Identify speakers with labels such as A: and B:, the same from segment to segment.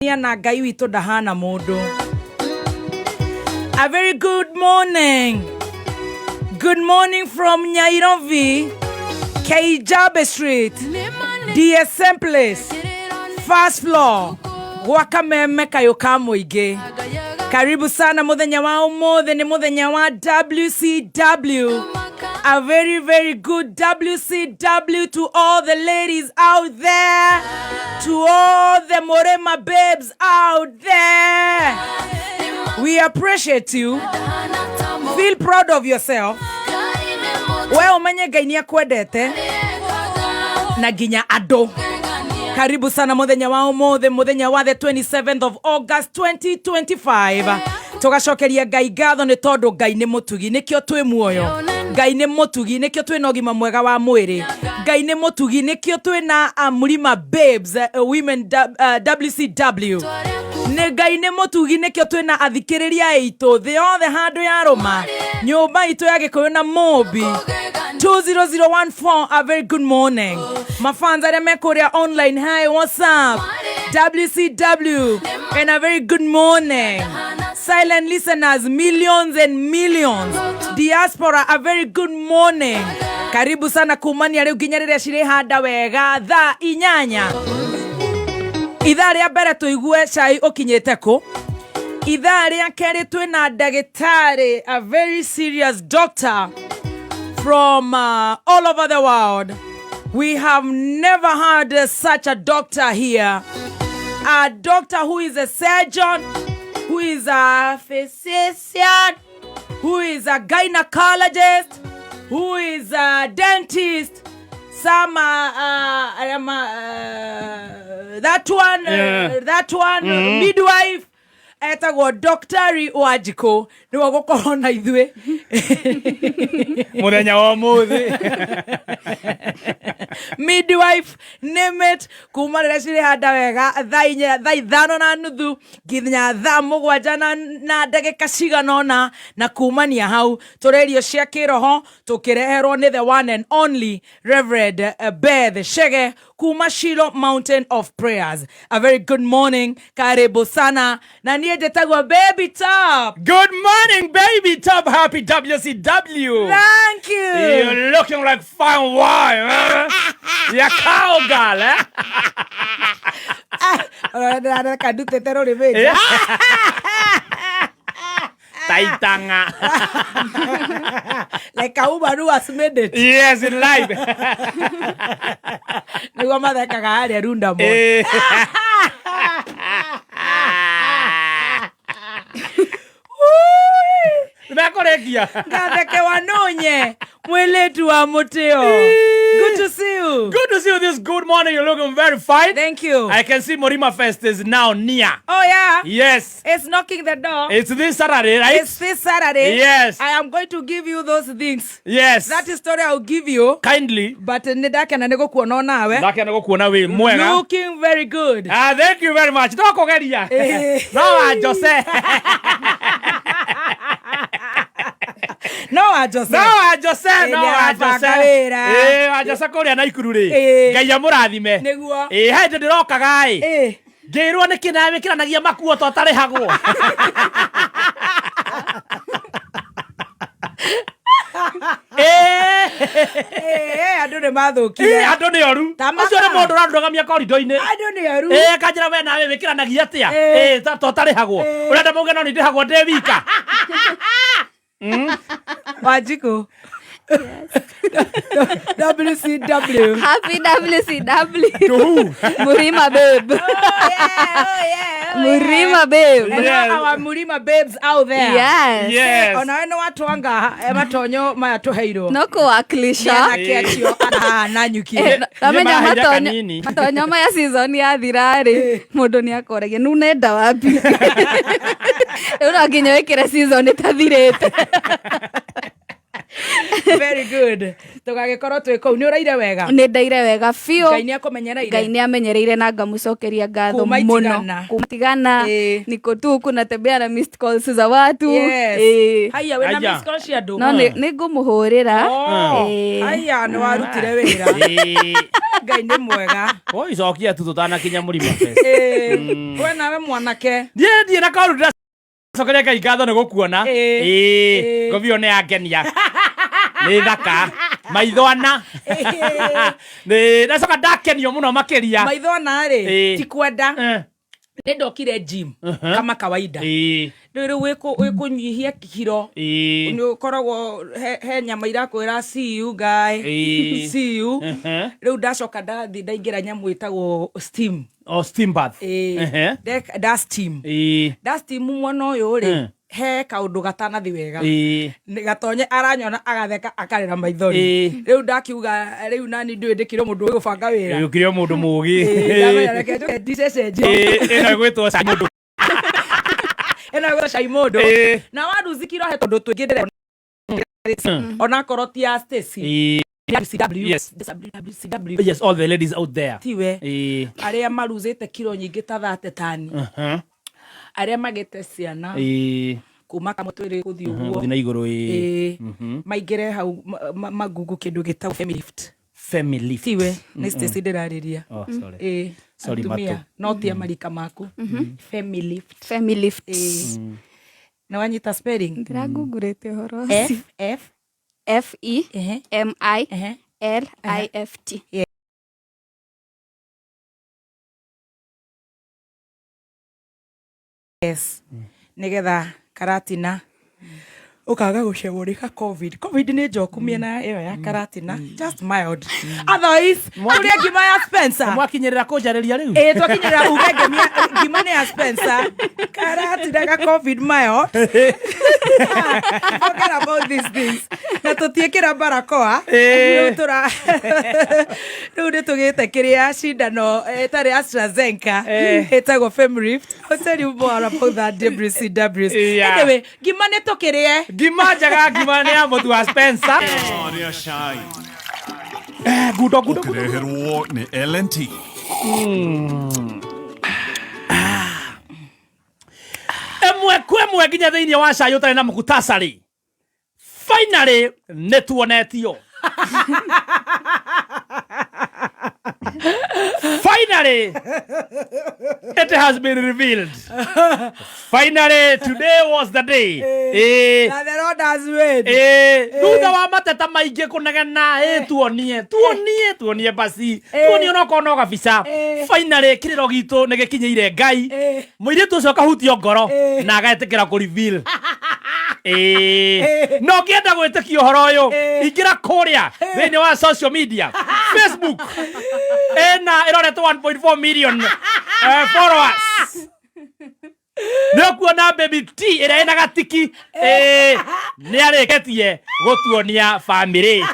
A: Na Ngai witũ ndahana mũndũ. A very good morning. Good morning from Nairobi, Kijabe Street, DSM Place, first floor, gwa Kameme kayũ ka mũingĩ. Karibu sana. Muthenya wa umuthi ni muthenya wa WCW. A very, very good WCW to all the ladies out there, to all the Murima babes out there. We appreciate you. Feel proud of yourself. We umenye Ngai nĩ akwendete na nginya andũ. Karibu sana muthenya wa umuthi, muthenya wa the 27th of August 2025. Tugacokeria Ngai ngatho nĩ tondũ Ngai nĩ mũtugi, nĩkĩo twĩ muoyo. Ngai nĩ mũtugi, nĩkĩo twĩna ũgima mwega wa mwĩrĩ. Ngai nĩ mũtugi, nĩkĩo twĩna Murima Babes, Women WCW. Nĩ Ngai nĩ mũtugi, nĩkĩo twĩna athikĩrĩria aitũ thĩ yothe handũ ya rũma nyũmba itũ ya Gĩkũyũ na Mũmbi 20014. A very good morning, mafans arĩa me kũrĩa online. Hi, what's up? WCW and a very good morning, silent listeners, millions and millions, diaspora, a very good morning. Karibu sana kumania rĩu nginya rĩrĩa cirĩhanda wega thaa 8. Ithaa rĩa mbere tũigue cai ũkinyĩte kũ. Ithaa rĩa kerĩ twĩna ndagĩtarĩ, a very serious doctor from all over the world. We have never had such a doctor here, a doctor who is a surgeon, who is a physician, who is a gynecologist, who is a dentist, some that one, that one, midwife, etagwo Dr. Wanjikũ, nĩwe gũkorwo na ithuĩ
B: muthenya wa umuthi.
A: Midwife, name it. Kuma rĩrĩa cirĩhanda wega thaa 4, thaa 5:30 nginya thaa 7 na ndagĩka cigana ũna, na kumania hau tũrĩ irio cia kĩroho tũkĩreherwo nĩ the one and only Reverend Beth Shege kuma Shilo Mountain of Prayers. A very good morning, karibu sana. Na niĩ njĩtagwo Baby Top.
B: Good morning, Baby Top. Happy WCW.
A: Thank you.
B: You're looking like fine wine, eh? You're cowgirl, eh?
A: Ndĩrareka ndutĩte rũrĩmĩ.
B: Taitanga.
A: Like a woman who has made it.
B: Yes, in life.
A: Nĩguo mathekaga harĩa Runda Mall.
B: Ndakũrĩkia.
A: Gatheke wanunye mwĩlĩtu wa mũtĩo. Good to see you.
B: Good to see you this good morning. You're looking very fine.
A: Thank you.
B: I can see Morima Fest is now near.
A: Oh yeah.
B: Yes.
A: It's knocking the door.
B: It's this Saturday, right?
A: It's this Saturday.
B: Yes.
A: I am going to give you those things. That is story I'll give you.
B: Kindly.
A: But nĩ ndakena nĩ gũkuona o nawe.
B: Ndakena gũkuona wĩ mwega.
A: Looking very good.
B: Ah, thank you very much. No kũgeria. No wa Jose.
A: No wa Jose.
B: No wa Jose, no
A: nĩ
B: wa
A: arabanga
B: Jose.
A: wĩra.
B: Wa Jose kũrĩa Naikuru rĩ. Ngai amũrathime.
A: Nĩguo.
B: He hĩndĩ ndĩrokaga ĩ. Ngĩrwo nĩkĩ nawe wĩkĩranagia makuo to ũtarĩhagwo.
A: Andũ nĩ mathũkire.
B: Andũ nĩ oru.
A: Ta
B: Ũcio nĩ
A: maka.
B: mũndũ ũrandũgamia korido-inĩ.
A: Andũ nĩ oru.
B: Kanjĩra we nawe wĩkĩranagia atĩa? To ũtarĩhagwo. Ũrenda mauge no nĩ ndĩhagwo ndĩ wika.
A: Wanjikũ. WCW.
C: Happy WCW.
B: To who?
C: Murima babe.
A: Oh yeah, oh yeah, oh yeah.
C: Murima babe.
A: And all our Murima babes out there.
C: Yes.
B: Yes.
A: Onawe nĩ watwanga matonyo maya tũheirwo.
C: No kuwakilisha.
A: Anake acio na nyuki.
C: Namenya
B: Nĩ mahinda
C: matonyo
B: kanini.
C: matonyo maya season yathira rĩ, mũndũ nĩ akoragia nĩ unenda wapi. Rĩu no nginya wĩkĩre season ĩtathirĩte.
A: Very good. Tũgagĩkorwo twĩ kũu. Nĩ ũraire wega?
C: Nĩ ndaire wega biũ.
A: Ngai nĩ akũmenyereire?
C: Ngai nĩ amenyereire na ngamucokeria ngatho
A: Kuma
C: mũno.
A: itigana.
C: Kuma itigana.
A: Ĩĩ.
C: Niko tu kunatembea na missed calls za watu.
A: Yes.
C: Ĩĩ.
A: Haiya, wĩna
B: Haiya.
A: missed call cia andũ?
C: No nĩ ngũmũhũrĩra.
A: Oh.
C: Ĩĩ.
A: Haiya, nĩ warutire wĩra.
B: Ĩĩ.
A: Ngai nĩ mwega.
B: Oi, cokia tu tũtanakinya mũrima fest.
A: Ĩĩ. We nawe mwanake.
B: Niĩ ndiĩ na kaũndũ ndĩracokeria Ngai ngatho nĩ gũkuona.
A: Ĩĩ.
B: Ĩĩ.
A: Ĩĩ.
B: Ngobia ĩyo nĩ yangenia. Nĩ thaka. Maitho ana.
A: Ĩĩ.
B: Nĩ ndacoka ndakenio mũno makĩria.
A: Maitho ana rĩ,
B: Ĩĩ.
A: ti kwenda.
B: Eh.
A: Nĩ ndokire gym kama kawaida.
B: Ĩĩ.
A: Rĩu rĩu wĩkũnyihia kiro.
B: Ĩĩ.
A: Nĩ ũkoragwo he nyama irakwĩra see you guy.
B: Ĩĩ.
A: See you.
B: Mhm.
A: Rĩu ndacoka ndathiĩ ndaingĩra nyamũ ĩtagwo steam.
B: Oh, steam bath.
A: Ĩĩ.
B: Ehe.
A: Nda steam.
B: Ĩĩ.
A: Nda steam mwena ũyũ rĩ,
B: Mm.
A: he kaũndũ gatanathi wega.
B: Ĩĩ.
A: Nĩ gatonye aranyona agatheka akarĩra maithori.
B: Ĩĩ.
A: Rĩu ndakiuga rĩu nani ndũĩ ndĩkĩrwo mũndũ ũyũ gũbanga wĩra.
B: Ũkĩrĩ o mũndũ mũgĩ.
A: Ĩĩ, ndamenya reke njoke ndicecenjie.
B: Ĩĩ, ĩno ĩgwĩtwo cai mũndũ.
A: Ĩno ĩgwĩtwo cai mũndũ.
B: Ĩĩ.
A: Na waruzi kiro he tondũ tũingĩ ndĩrona onakorwo ti ya Stacy.
B: Ĩĩ.
A: WCW.
B: Yes.
A: WCW.
B: Yes, all the ladies out there.
A: Tiwe.
B: Ĩĩ.
A: Arĩa maruzĩte kiro nyingĩ ta thate tani.
B: Mhm.
A: Arĩa magĩte ciana
B: Ĩĩ.
A: kuma kamũtwe rĩ gũthiĩ ũguo.
B: Gũthiĩ na igũrũ ĩĩ.
A: Ĩĩ. Maingĩre hau mangungu kĩndũ gĩtagwo Femilift.
B: Femilift.
A: Tiwe nĩ Stacy ndĩrarĩria.
B: Oh, sorry.
A: Ĩĩ.
B: Sorry,
A: Atumia,
B: Matũ.
A: no ti a marika maku. Femilift.
C: Femilift.
A: Ĩĩ. Nĩ wanyita spelling?
C: Ndĩrangungurĩte ũhoro ũcio.
A: F F
C: F E
A: Ehe.
C: M I
A: Ehe.
C: L I F T.
A: Yes. Nĩgetha karatina ũkaga gũcemwo nĩ ka covid. Covid nĩ njoku mĩena ĩyo ya karatina, just mild. Otherwise, tũrĩe ngima ya Spencer.
B: Mwakinyĩrĩra kũnjarĩria rĩu?
A: Ĩĩ, twakinyĩrĩra uge ngima nĩ ya Spencer. Karatina ka covid mild. Forget about these things. Na tũtiĩkĩra barakoa.
B: Ĩĩ.
A: Rĩu rĩu nĩ tũgĩte kĩrĩa cindano ĩtarĩ AstraZeneca ĩtagwo Femrift. I'll tell you more about that WCWs.
B: Yeah.
A: Anyway, ngima nĩ tũkĩrĩe.
B: Ngima njega, ngima nĩ ya mũtu wa Spencer.
D: Rĩa cai.
B: Eh, ngundo ngundo ngundo.
D: Ũkĩreherwo nĩ L&T.
B: Ĩmwe kwa ĩmwe nginya thĩinĩ wa cai ũtarĩ na mũkutasari. Finally nĩ tuonetio. Finally it has been revealed. Finally today was the day. Eh.
A: Na the Lord has made.
B: Ĩĩ, thutha wa mateta maingĩ kũnegena ĩ tuonie tuonie tuonie basi tuonie onokorwo no gabica. Finally kĩrĩro gitũ nĩ gĩkinyĩire Ngai. Mũirĩtu ũcio akahutio ngoro na agetĩkĩra kũ reveal. Ĩĩ, na ũngĩenda gwĩtĩkia ũhoro ũyũ ingĩra kũrĩa thĩinĩ wa social media Facebook ĩna ĩroretwo 1.4 million followers. Nĩ ũkuona Baby T ĩrĩa ĩna gatiki. Ĩĩ, nĩ arĩkĩtie gũtuonia bamĩrĩ.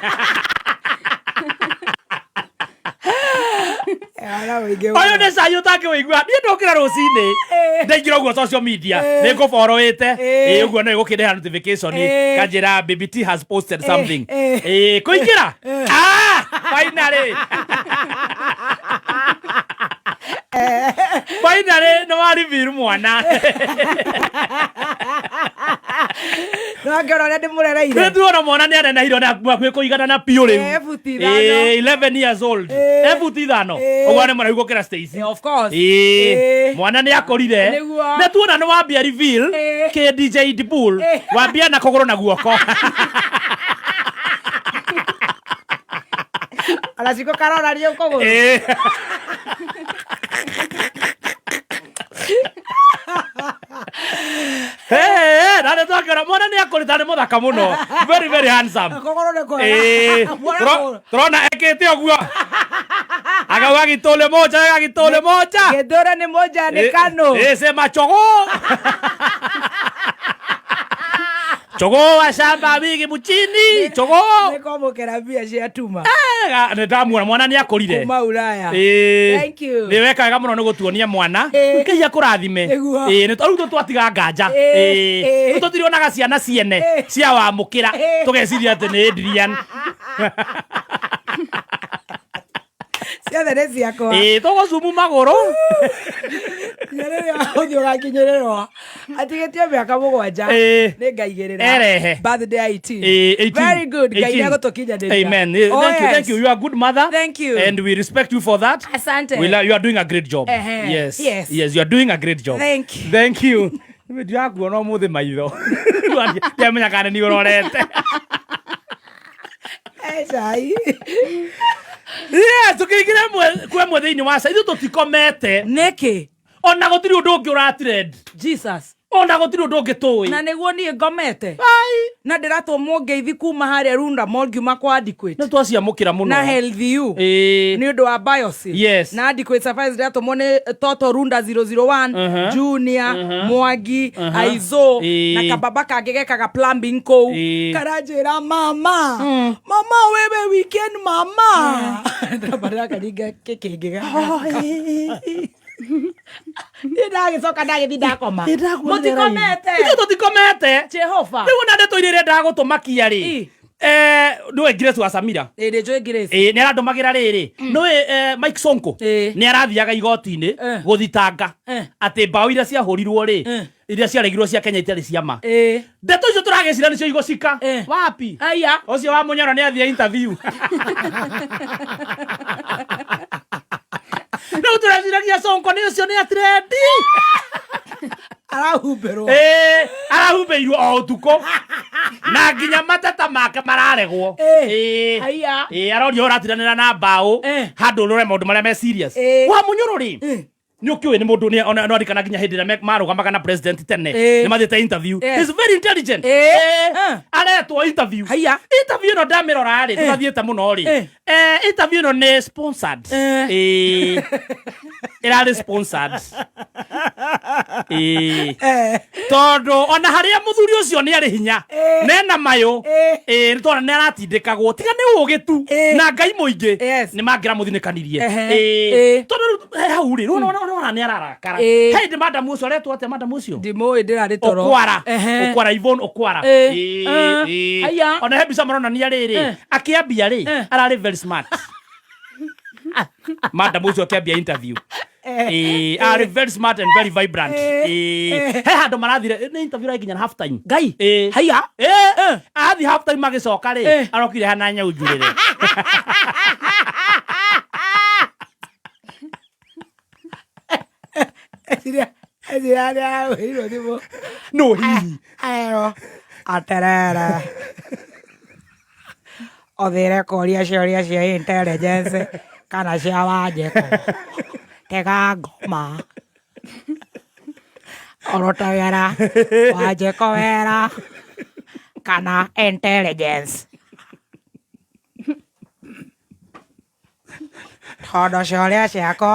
B: Ũyũ nĩ cai ũtangĩwĩigua. Niĩ ndokĩra rũcinĩ ndaingĩra ũguo social media nĩ ngũborowĩte ĩĩ ũguo no ĩgũkĩreha notification kanjĩra Baby T has posted something. Ĩĩ, kũingĩra ah finally finally nĩ wa reveal mwana.
A: Nĩwangĩona ũrĩa ndĩmũrereire.
B: Rĩu tuona mwana nĩ anenehirwo na hakuhĩ kũigana na piũ rĩu.
A: Eh, buti ithano.
B: Ĩĩ, 11 years old.
A: Ĩĩ.
B: Eh, buti ithano.
A: Ĩĩ.
B: Ũguo nĩ mũraihu gũkĩra Stacy.
A: Of course.
B: Ĩĩ.
A: Ĩĩ.
B: Mwana nĩ akũrire.
A: Nĩguo.
B: Na tuona nĩ wambia reveal
A: Ĩĩ.
B: kĩ DJ Dibul.
A: Ĩĩ.
B: Wambia na kũgũrũ na guoko.
A: Ona ciko karorario kũgũrũ.
B: Ĩĩ. Hey, na nĩ twakĩona mwana nĩ akũrĩte nĩ mũthaka mũno. Very very handsome.
A: Kũgũrũ nĩ kwega.
B: Ĩĩ.
A: Mwana kũgũrũ.
B: Tũrona ekĩte ũguo. Akauga gitũle moja, gitũle moja.
A: Gĩtũre nĩ moja nĩ kano.
B: Ĩĩ, sema chogo. Jogoo wa shamba wigi muchini jogoo.
A: Nä kwamå kä ra mbia cia tuma
B: Nä ndamuona mwana nä akå rire.
A: Kuma Ulaya. Thank you.
B: Nä weka wega må no nä gå tuonia mwana.
A: Ĩĩ.
B: Ngai akå rathime.
A: Nĩguo.
B: Rä u tå twatiga nganja.
A: Ĩĩ, ĩĩ.
B: Rä u tå tirionaga ciana ciene
A: Ĩĩ.
B: cia wamå kä ra
A: Ĩĩ.
B: tå geciria atä nä Adrian.
A: Ciothe nä ciakwa.
B: Tå gå cumu magå rå.
A: Nginya rä rä a å thiå gakinyä rä rwo atigä tie mä aka må gwanja.
B: Ĩĩ.
A: Nä ngaigä rä ra
B: Erehe.
A: birthday ya 18.
B: 18.
A: Very good. Ngai
B: 18.
A: nä agå tå kinyanä.
B: Amen. Thank you, thank you. You are a good mother.
A: Thank you.
B: And we respect you for that.
A: Asante.
B: You are doing a great job.
A: Ehe.
B: Yes.
A: Yes.
B: Yes, you are doing a great job.
A: Thank you.
B: Thank you. Ndirakuona ũmũthĩ maitho. Ndiamenya kana nĩ ũrorete.
A: Cai.
B: Yes, tũkĩingĩra ĩmwe kwa ĩmwe thĩinĩ wa ca. Ithuĩ tũtikomete.
A: Nä kä
B: Ona gũtirĩ ũndũ ũngĩ ũratrend.
A: Jesus.
B: Ona gũtirĩ ũndũ ũngĩ tũĩ.
A: Na nä guo niä ngomete.
B: Ai.
A: Na ndä ratå mwo ngeithi kuma harä a Runda Mall ngiuma kwa Adequate.
B: Nĩ twaciamũkĩra mũno.
A: Na Health U.
B: Ĩĩ.
A: Nä å ndå wa Biosil.
B: Yes.
A: Na Adequate Supplies ndäratåmwo nä Toto Runda 001, Junior, Mwangi, Aizo
B: Ĩĩ.
A: na kababa kangä gekaga plumbing kå u.
B: Ĩĩ.
A: Karanjä ra mama, mama wewe weekend mama. Ndamba ndakaringa kä kä ngä nä ndagä coka ndagä thi ndakoma. Må tikomete.
B: Ithuĩ tũtikomete.
A: Jehova.
B: Rĩu ona ndeto iria irendaga gũtũmakia rĩ.
A: Ĩ.
B: Nĩwe Grace wa Samira.
A: Ä nä njå Grace.
B: Ĩ nĩ arandũmagĩra rĩrĩ. Nĩwe Mike Sonko
A: Ĩ.
B: nĩ arathiaga igoti-inĩ
A: Eh.
B: gũthitanga
A: Eh.
B: atĩ mbaũ iria ciahũrirwo rĩ
A: Eh.
B: iria ciaregirwo cia Kenya itarĩ cia ma.
A: Ä.
B: Ndeto icio tũragĩcira nĩcio igũcika.
A: Eh.
B: Wapi?
A: Aya.
B: Ũcio wa Mũnyoro nĩ athiĩ interview. Rĩu tũreciragia Sonko nĩ ũcio nĩ atrendi.
A: Arahumbä rwo.
B: Ĩĩ, arahumbĩirwo o ũtukũ na nginya mateta make mararegwo.
A: Ĩ.
B: Ĩĩ.
A: Aya.
B: Ĩĩ, aroria ũratiranĩra na mbaũ
A: Eh.
B: handũ ũrore maũndũ marĩa me serious.
A: Ĩ.
B: Wa Mũnyoro rĩ nä å kä å nä må ndå no arikana nginya hä ndä ä rä a marågamaga na president tene
A: Ĩ.
B: nä mathiä te interview.
A: Yes.
B: He's very intelligent.
A: Ĩ.
B: Ĩ.
A: Eh.
B: Aretwo interview.
A: Haiya.
B: Interview ä no ndamä rora rä tå tathiä te må no rä
A: Eh.
B: interview ä no nä sponsored.
A: Eh.
B: Ĩ. Ĩrarĩ sponsored. Ĩ. Tondå ona harä a må thuri å cio nä arä hinya nena mayå nä twana nä aratindä kagwo tiga nä å gä tu
A: Ĩ.
B: na ngai må ingä
A: Yes.
B: nä mangä ramå thinä kanirie
A: Ehe. Ĩ.
B: tondå rä u hau rä rä nä ararakara.
A: Ĩ.
B: He ndä madamu å cio aretwo atä madamu å cio?
A: Ndimå ä ndä rarä toro.
B: Okwara.
A: Ehe.
B: Okwara, Yvonne Okwara.
A: Ĩ.
B: Ĩ,
A: Eh.
B: ĩ.
A: Haiya.
B: Ona he mbica maronania rĩrĩ
A: Eh.
B: akĩambia rĩ
A: Eh.
B: ararĩ very smart madam ũcio akĩambia interview. Ĩ, arĩ very smart and very vibrant.
A: Eh.
B: Ĩ,
A: Eh.
B: he handũ marathire nĩ interview rakinya na half time.
A: Ngai.
B: Ĩ.
A: Haiya.
B: Ĩ, athi half time magĩcoka rĩ
A: Eh.
B: arokire hana nyau njurĩre.
A: Eciria nä arahå rirwo thimå.
B: No hihi.
A: Arerwo aterere ũthire kũria ciũria cia intelligence kana cia Wanjikũ tega ngoma ũrutagĩra Wanjikũ wĩra kana intelligence tondũ ciũria ciaku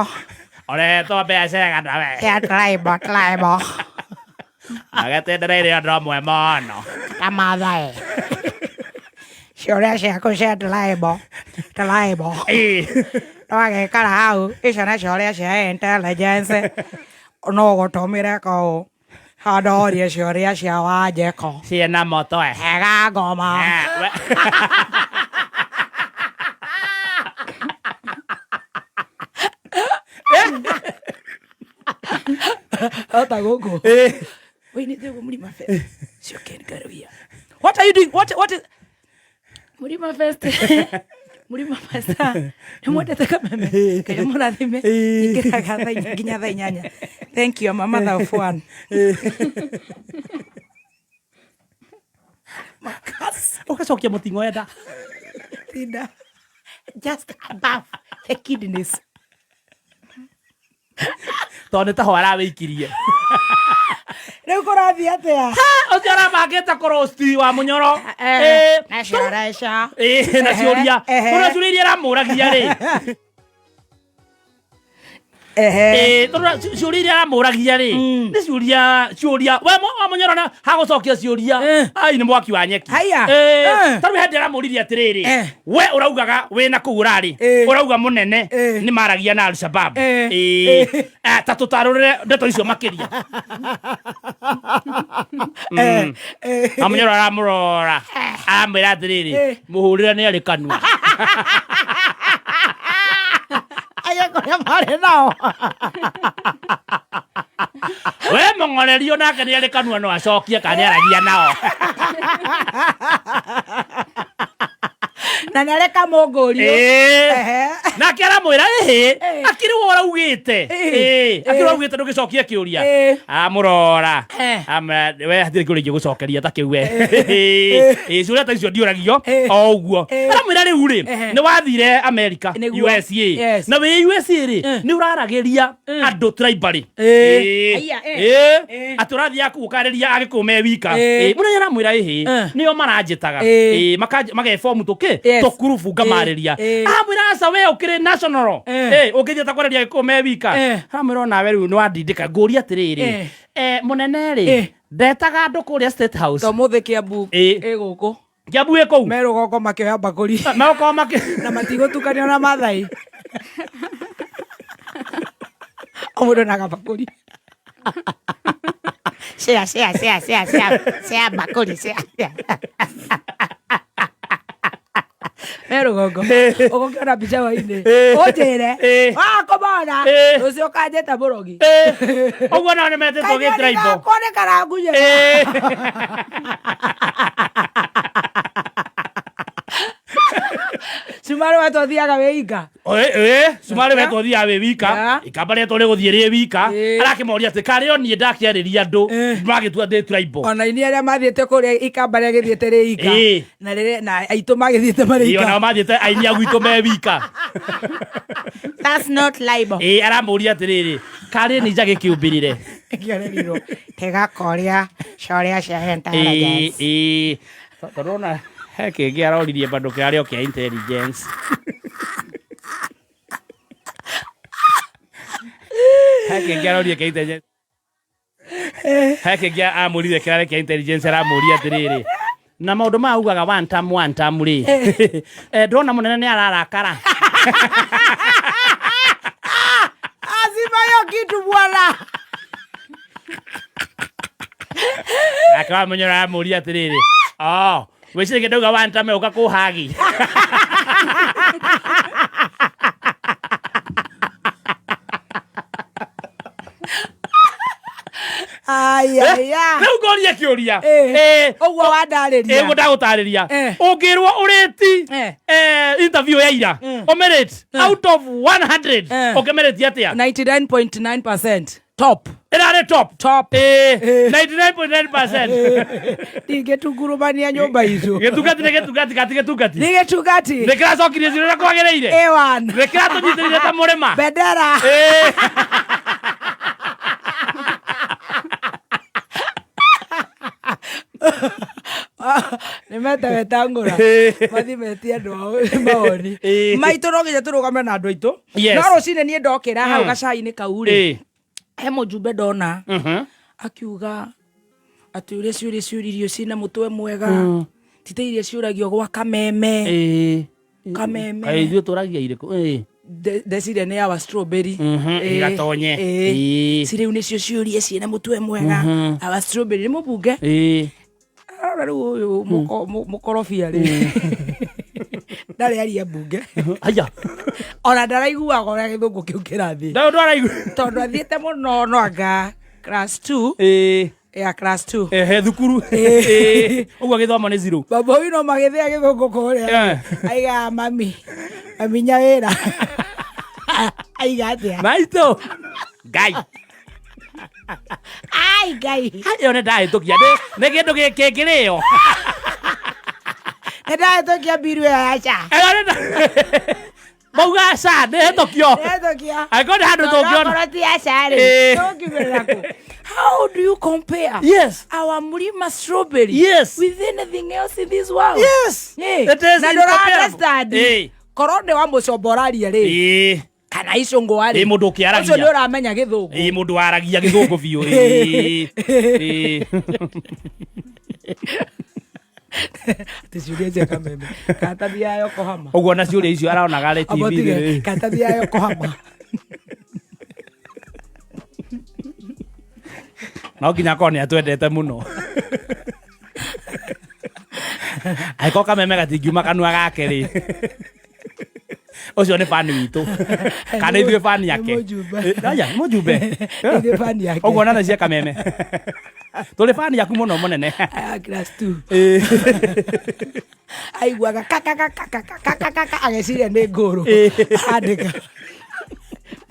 B: Ũrehetwo mbeca cigana we?
A: cia tribal tribal
B: Agĩtindanĩire ũndũ ũmwe mũno.
A: Ta Maathai ciũria ciaku cia tribal tribal.
B: Ĩ.
A: Twagĩikara hau icio nĩ ciũria cia intelligence no gũtũmire kũu handũ ũrie ciũria cia Wanjikũ.
B: Ciĩna mũtwe.
A: Hega ngoma.
B: Eh,
A: Ota gũkũ.
B: Ĩ.
A: Wĩinĩte ũguo Mlima Fest. Cioken Karuia. What are you doing? What is Mlima Fest? Mlima Fest. Nĩ mwendete kameme. Ngai mũrathime. Ingĩraga thaa inya nginya thaa inyanya. Thank you, I'm a mother of one. Makas.
B: Ũgacokia mũting'o enda.
A: Tinda. Just above the kidneys.
B: Tondũ nĩ taho arawĩikirie.
A: Rĩu kũrathiĩ atĩa?
B: Ũcio arabangĩte kũrosti wa Mũnyoro. Ĩ,
A: Na ciũria icio.
B: Ĩ, na ciũria.
A: Ehe.
B: Kũrĩa ciũria iria aramũragia rĩ.
A: Ehe.
B: Ĩĩ, tondũ ciũria iria aramũragia rĩ nĩ ciũria ciũria we Wamunyoro na hagũcokia ciũria
A: Eh.
B: ai nĩ mwaki wa nyeki
A: Haya.
B: Ĩĩ,
A: Eh.
B: tarĩu hĩndĩ aramũririe atĩrĩrĩ
A: Eh.
B: we ũraugaga wĩna kũu ũrarĩ
A: Eh.
B: ũrauga mũnene
A: Eh.
B: nĩ maragia na Al-Shabaab
A: Eh.
B: Ĩĩ.
A: Eh.
B: Eh, ta tũtarũrĩre ndeto icio makĩria
A: Eh, eh.
B: Wamunyoro aramũrora aramwĩra atĩrĩrĩ
A: Eh.
B: mũhũrĩre nĩ arĩ kanua
A: Aya kũrĩa marĩ nao.
B: we mũng'orerio nake nĩ arĩ kanua no acokie kana nĩ aragia nao
A: Na nĩ areka mũngũrio.
B: Ĩĩ.
A: Ehe.
B: nake aramwĩra ĩhĩ
A: Eh.
B: akĩrĩ we ũraugĩte
A: Eh.
B: Ĩĩ, akĩrĩ
A: Eh.
B: ũraugĩte ndũgĩcokie kĩũria
A: Eh.
B: amũrora
A: Eh.
B: Amwĩra, we hatirĩ kĩũria ingĩgũcokeria ta kĩu we Ĩĩ, ciũria ta icio ndiũragio
A: Eh.
B: o ũguo
A: Eh.
B: aramwĩra rĩu rĩ
A: Ehe.
B: nĩ wathire America
A: Nĩguo.
B: USA
A: Yes.
B: na wĩ USA rĩ
A: Eh.
B: nĩ ũraragĩria andũ tribally
A: Eh.
B: Ĩĩ.
A: Aya, eh.
B: Ĩĩ.
A: Eh.
B: atĩ ũrathiĩ kũu ũkarĩria agĩkũyũ me wika
A: Eh.
B: Ĩĩ, mũnene aramwĩra ĩhĩ
A: Eh.
B: nĩo maranjĩtaga
A: Eh.
B: Ĩĩ, magefomu tũkĩ
A: Yes.
B: tũkurubu ngamarĩria
A: Eh.
B: aramwĩra aca we ũkĩrĩ national
A: Eh.
B: Ĩĩ, ũngĩthiĩ ta kwarĩria gĩkũyũ me wika
A: Eh.
B: aramwĩra onawe rĩu nĩ wandindĩka ngũria atĩrĩrĩ
A: Eh.
B: Eh, mũnene rĩ
A: Eh.
B: ndetaga andũ kũrĩa State House
A: To mũthĩ Kiambu
B: Ĩĩ.
A: ĩ gũkũ.
B: Kiambu ĩ kũu
A: Me rũgongo makĩoya mbakũri.
B: megũkorwo makĩ
A: Na matigũtukanio na Maathai. O mũndũ na gabakũri.
E: Share, share, share, share, share, share bakuli, share, share.
A: Me rũgongo. Ũgũkĩona mbica hwainĩ.
B: Eh.
A: Ũnjĩre.
B: Eh.
A: Wakũmona.
B: Eh.
A: Rũciũ ũkanjĩta mũrogi.
B: Ĩĩ, ũguo nao nĩ metĩtwo gĩ tribal
A: Gakwa nĩ karangunyĩra.
B: Ĩĩ.
A: Cumarĩ we twathiaga wĩ inga.
B: Ĩĩ, cumarĩ we twathiaga wĩ wika
A: Yeah.
B: ikamba rĩetwo rĩ gũthiĩ rĩ wika
A: Ĩĩ.
B: arakĩmoria atĩ karĩ o niĩ ndakĩarĩria andũ
A: Eh.
B: magĩtua ndĩ tribal
A: Ona ini arĩa mathiĩte kũrĩa ikamba rĩa gĩthiĩte rĩ inga.
B: Ĩĩ.
A: Na rĩrĩa na aitũ magĩthiĩte marĩ
B: Ĩĩ, onao
A: inga.
B: mathiĩte aini a gwitũ me wika
E: That's not libel.
B: Ĩĩ, aramũria atĩrĩrĩ karĩ nĩ gĩkĩũmbĩrĩre
A: Kĩorerirwo.
E: Tega koria, shoria share
B: Ĩĩ,
E: intelligence.
B: ĩĩ. Tondũ ona he kĩngĩ aroririe bado kĩarĩ o kĩa intelligence he kĩngĩ aroririe kĩa intelligence he kĩngĩ amũrire kĩarĩ kĩa intelligence aramũria atĩrĩrĩ na maũndũ maya ugaga one term, one term rĩ Eh, ndona mũnene nĩ ararakara
A: Azima hiyo kitu bwana.
B: nake wamenyera aramũria atĩrĩrĩ oh wĩciragia ndauga one term ũka kũhagi
A: Aya.
B: rĩu ngorie kĩũria
A: Eh.
B: Eh,
A: Ũguo wandarĩria.
B: ĩguo ndagũtarĩria
A: Eh.
B: ũngĩrwo ũrĩti
A: Eh.
B: eh, interview ya ira ũmĩrĩte out of 100
A: Eh.
B: ũkĩmĩrĩti atĩa
A: 99.9% top.
B: ĩrarĩ top
A: Top.
B: Eh, 99.9%
A: Ndingĩtungurumania nyũmba itũ.
B: gĩtungati nĩ gĩtungati gati gĩtungati
A: Nĩ gĩtungati.
B: nĩ kĩracokirie ciũria ũrĩa kwagĩrĩire
A: A1.
B: nĩ kĩratũnyitĩrĩire ta mũrĩma
A: Bendera.
B: Eh.
A: Nĩ mete wetangũra. Mathi metie andũ ao mawoni.
B: Eh.
A: Maitũ no nginya tũrũgame na andũ aitũ.
B: Yes.
A: No rũcinĩ niĩ ndokĩra hau gacai-inĩ kau rĩ.
B: Eh.
A: He mũjumbe ndona.
B: Mhm.
A: Akiuga atĩ ũrĩa ciũria ciũririo ciĩna mũtwe mwega. Ti ta iria ciũragio gwa kameme.
B: Eh.
A: Kameme.
B: Kaĩ ithuĩ tũragia irĩkũ Eh.
A: Ndeciria nĩ awa strawberry.
B: Mhm,
A: Ĩĩ,
B: igatonye.
A: ĩĩ.
B: Ĩĩ.
A: Ci rĩu nĩcio ciũria ciĩna mũtwe mwega. Awa strawberry nĩ mũbunge.
B: Eh.
A: Arora rĩu ũyũ mũkorobia rĩ. Ndarĩ aria mbunge.
B: Aya.
A: Ona ndaraiguaga ũrĩa gĩthũngũ kĩu kĩrathiĩ.
B: Ndau ndwaraigua.
A: Tondũ athiĩte mũno no anga class 2.
B: Eh.
A: Ya class 2.
B: Ehe thukuru. Eh. Ũguo gĩthomo nĩ zero.
A: Baba ũyũ no magĩthĩa gĩthũngũ kũrĩa.
B: Eh.
A: Aigaga mami. Mami nyawĩra. Aiga atĩa?
B: Maitũ. Ngai.
E: Ai, Ngai.
B: Ĩyo nĩ ndahĩtũkia. Nĩ kĩndũ kĩngĩrĩo.
E: Nĩ ndahĩtũkia mbiru ĩyo ya SHA.
B: Ĩyo nĩ nda- Mauga ca nĩ hĩtũkio.
A: Ndahĩtũkia.
B: Angĩkorwo nĩ handũ tũngĩona.
E: Onokorwo ti ya SHA rĩ.
B: Eh.
A: Tũngiumĩrĩra kũ? How do you compare
B: Yes.
A: our Mlima strawberry
B: Yes.
A: with anything else in this world?
B: Yes.
A: Eh,
B: It is
A: na ndũra
B: incomparable.
A: understand.
B: Eh.
A: Korwo nĩ wa mũcomboraria rĩ
B: Ĩĩ.
A: Kana icũngũa rĩ.
B: Ĩ, mũndũ ũkĩaragia.
A: Ũcio nĩ ũramenya gĩthũngũ.
B: Ĩ, mũndũ waragia gĩthũngũ biũ. Ĩ, ĩ.
A: Atĩ ciũria cia kameme. Karatathi ya Yokohama.
B: Ũguo na ciũria icio aronaga rĩ
A: Amba
B: TV
A: ũtige,
B: rĩ.
A: karatathi ya Yokohama.
B: No nginya akorwo nĩ atwendete mũno. Angĩkorwo kameme gatingiuma kanua gake rĩ, ũcio nĩ bani witũ kana ithuĩ bani yake.
A: Nĩ mũjumbe.
B: Eh, aya, nĩ mũjumbe.
A: Ithuĩ bani yake.
B: Ũguo nana cia kameme tũrĩ bani yaku mũno mũnene.
A: Aya, class 2. Aiguaga kakakakakakakaka ageciria nĩ ngũrũ. Andĩka.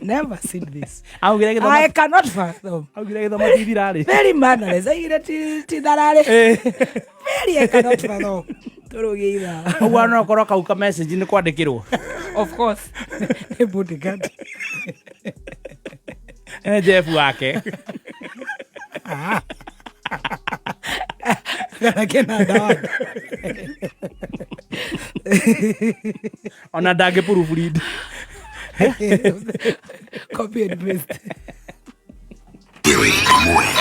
A: Never seen this.
B: Augire gĩthomo.
A: I cannot fathom.
B: Augire gĩthomo ti thirarĩ.
A: Very mannerless. Aigire ti thararĩ. Very I cannot fathom. Tũrũgie ithaa.
B: Ũguo no korwo kau ka message nĩ kwandĩkĩrwo.
A: Of course. Nĩ bodyguard.
B: Eh, Jeff wake.
A: Kana kĩnanda wake.
B: Ona ndangĩ proofread.
A: Copy and paste.
F: Ĩmwe.